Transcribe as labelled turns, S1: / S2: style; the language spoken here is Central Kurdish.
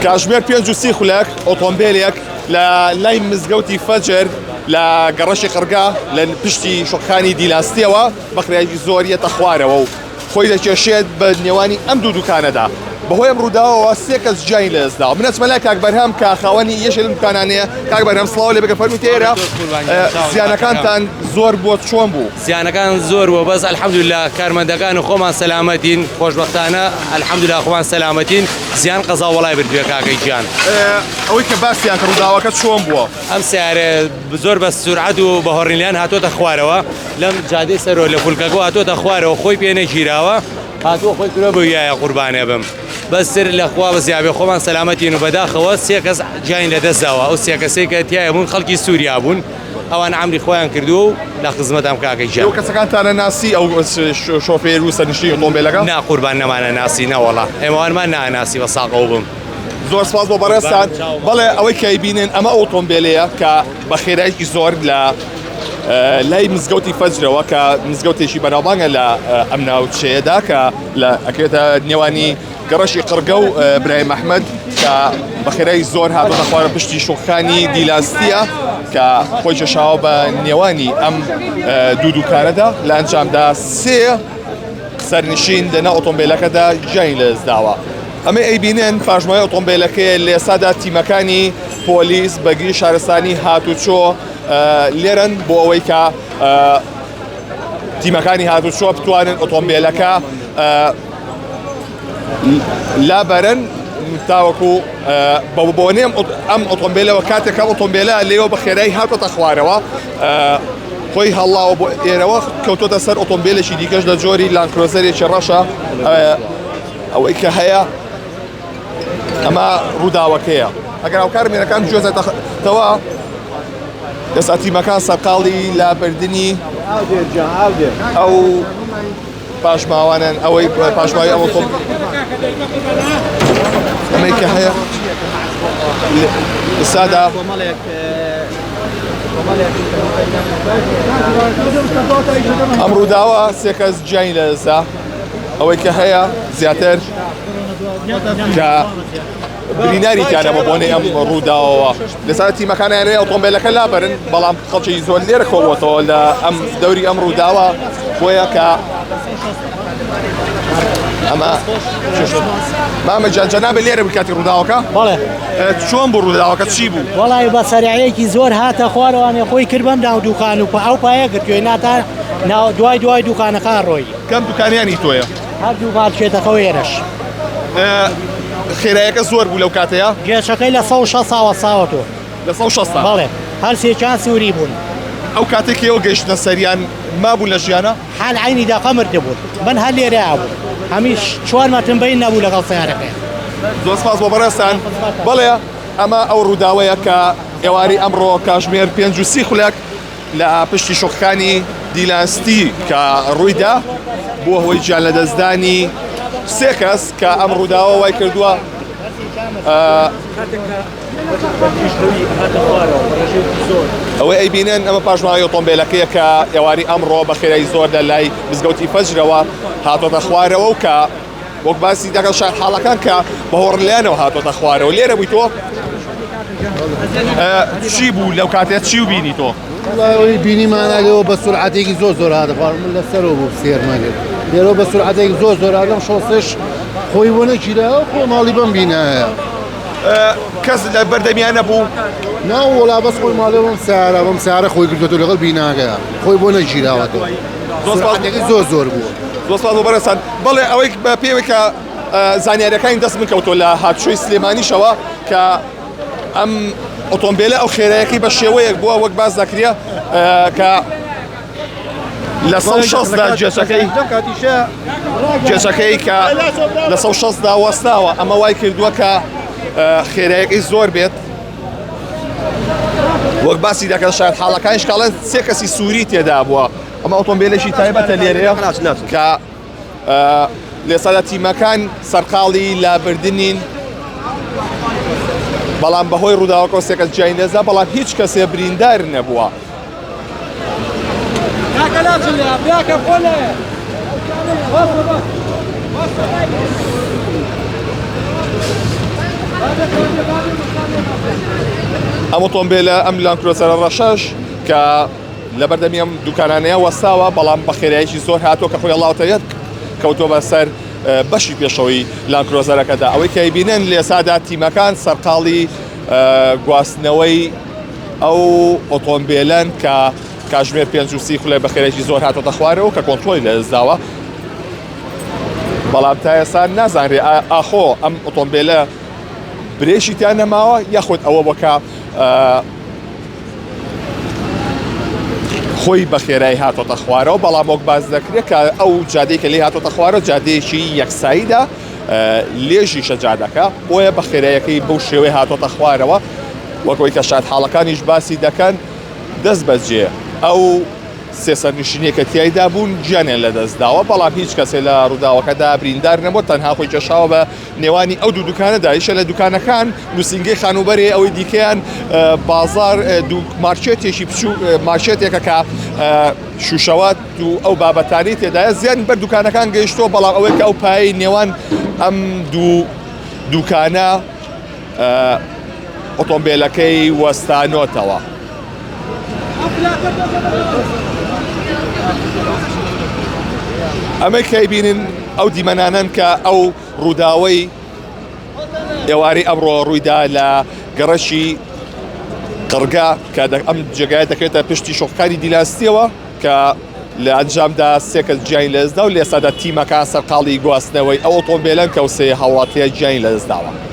S1: کاژمێر 5:30 ئۆتۆمبیلێک لە لای مزگەوتی فەجر لە گەڕەکی قڕگا لە پشتی شۆخانی دیلاستیەوە بەخێرایەکی زۆر یەتە خوارەوە و خۆی دەکێشێت بە نێوانی ئەم دوو دوکانەدا. بەهۆی ئەم ڕووداوەوە سێ کەس گیانی لەدەستداوە. من ئەچمە لای کاک بەرهەم کە خاوەنی یەکێک لەم دوکانانەیە. کاک بەرهەم سڵاو لێ بکە، فەرمووی تێرە زیانەکانتان زۆر بووە چۆن بوو؟
S2: زیانەکان زۆر بووە بەس الحمدللە کارمەندەکان و خۆمان سەلامەتین خۆشبەختانە الحمدللە خۆمان سەلامەتین زیان قەزا وەڵای بردووە کاکە گیان.
S1: ئەوەی کە باسیان کرد ڕووداوەکە چۆن بووە؟
S2: ئەم سیارە زۆر بە سورعەت و بە هۆڕینلیان هاتۆتە خوارەوە لەم جادەی سەرۆ لە فولکەکەوە هاتۆتە خوارەوە خۆی پێ نەگیراوە هاتووە خۆی کردوە بە ویایە قوربانێ بم بەس تر لە خوا بەزیابێ خۆمان سەلامەتین و بەداخەوە سێ کەس گیانی لەدەست داوە ئەو سێ کەسەی کە تیایە بوون خەڵکی سووریا بوون ئەوان عەمری خۆیان کردووە و لە خزمەتام کاکە گیان.
S1: ئێوە کەسەکانتانە ناسی ئەو شۆفێر و سەرنشینی ئۆتۆمبێلەکە؟
S2: نا قوربان نەمانە ناسی نەوەڵا ئێمە وانمان ناناسی بە ساقەوە بم.
S1: زۆر سپاس بۆ بەڕێزتان. بەڵێ ئەوەی کە ئەیبینن ئەمە ئەو ئۆتۆمبێلەیە کە بە خێرایەکی زۆر لە لای مزگەوتی فەجرەوە کە مزگەوتێکی بەناوبانگە لە ئەم ناوچەیەدا کە لە ئەکرێتە نێوانی گەڕەکی قڕگە و برایم ئەحمەد کە بە خێرای زۆر هاتۆتە خوارە پشتی شوخانی دیلاستیە کە خۆی کێشاوە بە نێوانی ئەم دوو دوکانەدا لە ئەنجامدا سێ سەرنشین لەناو ئۆتۆمبیلەکەدا گیانی لەدەستداوە. ئەمەی ئەیبینن پاشماوەی ئۆتۆمبیلەکەیە لە ئێستادا تیمەکانی پۆلیس بەگری شارستانی هاتوچۆ لێرەن بۆ ئەوەی کە تیمەکانی هاتوچۆ بتوانن ئۆتۆمبیلەکە لابەرن تاوەکو بە بۆنێم ئەم ئۆتۆمبیلەوە کاتێک ئەم ئۆتۆمبیلە لێوە بە خێرایی هاتۆتە خوارەوە خۆی هەڵاوە بۆ ئێرەوە کەوتۆتە سەر ئۆتۆمبیلێکی دیکەش لە جۆری لانکرۆزەرێکی ڕەشە ئەوەی کە هەیە ئەمە ڕووداوەکەیە ئەگەر هاوکار مێرەکان گوێزێتەوە ئێستا تیمەکان سەرقاڵی لابردنی ئەو پاشماوانن ئەوەی پاشماوی ئەوە خۆ ئەمەی کە هەیە ئێستادا ئەم ڕووداوە سێ کەس گیانی لەدەستدا ئەوەی کە هەیە زیاتر کە بریناری تیانە بە بۆنەی ئەم ڕووداوەوە لەسەر تیمەکانیان ئۆتۆمبیلەکە لابەرن بەڵام خەڵکی زۆر لێرە کۆبووەتەوە لە ئەم دەوری ئەم ڕووداوە بۆیە کە ئەمە مامە جان جەنابە لێرە بوو کاتی ڕووداوەکە
S3: بەڵێ
S1: چۆن بوو ڕووداوەکە چی بوو
S3: وەڵی بە سەرعەیەکی زۆر هاتە خوارەوانێ خۆی کرد بەم ناو دوکان و ئەو پایە گرتوێ ناتا ناو دوای دوای دوکانەکان ڕۆی
S1: کەم دوکانیانی تۆیە
S3: هەردوو مارکێتەکە و ئێرەش
S1: خێرایەکە زۆر بوو لەو کاتەیە
S3: گێچەکەی لە 160 وەساوەتەوە
S1: لە 160
S3: بەڵێ هەرسێکیان سووری بوون
S1: ئەو کاتێک ئێوە گەیشتنە سەریان مابوون لە ژیانە
S3: حال عینی دەقە مردبوون من هەر لێرە بوو هەمیش چوار مەترم بین نەبوو لەگەڵ سیارەکەی
S1: زۆر سپاس بۆ بەڕێزتان بەڵێ ئەمە ئەو ڕووداوەیە کە ئێوارەی ئەمڕۆ کاژمێر 5:30 لە پشتی شوقەکانی دیلان ستی کە ڕوویدا بووە هۆی گیان لەدەستدانی سێ کەس کە ئەم ڕووداوە وای کردووە ئەوەی ئەیبینن ئەمە پاشماوەی ئۆتۆمبیلەکەیە کە ئێواری ئەمڕۆ بە خێرایی زۆر لە لای مزگەوتی فەجرەوە هاتۆتە خوارەوە و کە وەک باسی دەگەڵ شارحاڵەکان کە بە هۆڕلیانەوە هاتۆتە خوارەوە لێرە بووی تۆ چی بوو لەو کاتێ چی و بینی تۆ
S4: وەڵای بینیمانە لێەوە بە سورعەتێکی زۆر زۆر هاتە خوار من لەسەرەوە بوو سێرمان کرد لێرەوە بە سورعەتێکی زۆر زۆر لەم شۆسێش خۆی بۆ نەگیرا خۆ ماڵی بەم بینایە
S1: کەس لە بەردەمیان نەبوو
S4: نا وەڵا بەس خۆی ماڵێ بەم سارە بەم سارە خۆی گرتووە لەگەڵ بیناکەیە خۆی بۆ نەگیراوەتەوە سورعەتەکەی زۆر زۆر بووە
S1: زۆر سپاس بۆ بەڕێزتان بەڵێ ئەوەی بە پێوەی کە زانیاریەکانی دەست من کەوتۆ لە هاتوچۆی سلێمانیشەوە کە ئەم ئۆتۆمبیلە ئەو خێرایەکەی بە شێوەیەک بووە وەک باس دەکرێ کە لە 160 دا جێچەکەی جێچەکەی کە لە 160 دا وەستاوە ئەمە وای کردووە کە خێرایەکەی زۆر بێت وەک باسی دەکەن شاید حاڵەکانیش کاڵێن سێ کەسی سووری تێدا بووە ئەمە ئۆتۆمبیلێکی تایبەتە لێرەیە کە لێسادا تیمەکان سەرقاڵی لابردنین بەڵام بەهۆی ڕووداوەکە سێ کەس گیانی لەدەستدا بەڵام هیچ کەسێ بریندار نەبووە. ئەم ئۆتۆمبێلە ئەم لاندکرۆزەرە ڕەشەش کە لەبەردەمی ئەم دوکانانەیە وەستاوە بەڵام بە خێرایەکی زۆر هاتووە کە خۆی هەڵاوتە یەک کەوتووە بەسەر بەشی پێشەوەی لاندکرۆزەرەکەدا ئەوەی کە بینن لێسادا تیمەکان سەرقاڵی گواستنەوەی ئەو ئۆتۆمبێلەن کە کاژمێر 5 خولە بە خێرایەکی زۆر هاتۆتە خوارەوە کە کۆنترۆڵی لەدەستداوە بەڵام تا ئێستا نازانرێ ئاخۆ ئەم ئۆتۆمبێلە برێکی تیا نەماوە یاخود ئەوە بۆکە خۆی بە خێرایی هاتۆتە خوارەوە بەڵام وەک باس دەکرێت کە ئەو جادەی کە لێ هاتۆتە خوارەوە جادەیەکی یەکساییدا لێژیشە جادەکە بۆیە بە خێرایەکەی بەو شێوەی هاتۆتە خوارەوە وەکەوەی کە شاد حاڵەکانیش باسی دەکەن دەست بەجێ ئەو سێ سەرنشینەی کە تیایدا بوون گیانیان لەدەستداوە بەڵام هیچ کەسێ لە ڕووداوەکەدا بریندار نەبووە تەنها خۆی کێشاوە بە نێوانی ئەو دوو دوکانەدا یشە لە دوکانەکان نووسینگەی خانووبەرێ ئەوەی دیکەیان بازار دوو مارکێتێکی بچوو مارکێتێکە کە شوشەوات و ئەو بابەتانی تێدایە زیان بەر دوکانەکان گەیشتووە بەڵام ئەوەی کە ئەو پای نێوان ئەم دوو دوکانە ئۆتۆمبیلەکەی وەستانۆتەوە. ئەمەی کە بینن ئەو دیمەنانەن کە ئەو ڕووداوەی ئێوارەی ئەمڕۆ ڕوویدا لە گەڕەکی قڕگە کە ئەم جێگای دەکرێتە پشتی شۆخکاری دیلاستیەوە کە لە ئەنجامدا سێ کەس گیانی لەدەستدا و لێسادا تیمەکان سەرقاڵی گواستنەوەی ئەو ئۆتۆمبیلەن کە سێ هاوڵاتیە گیانی لەدەستداوە.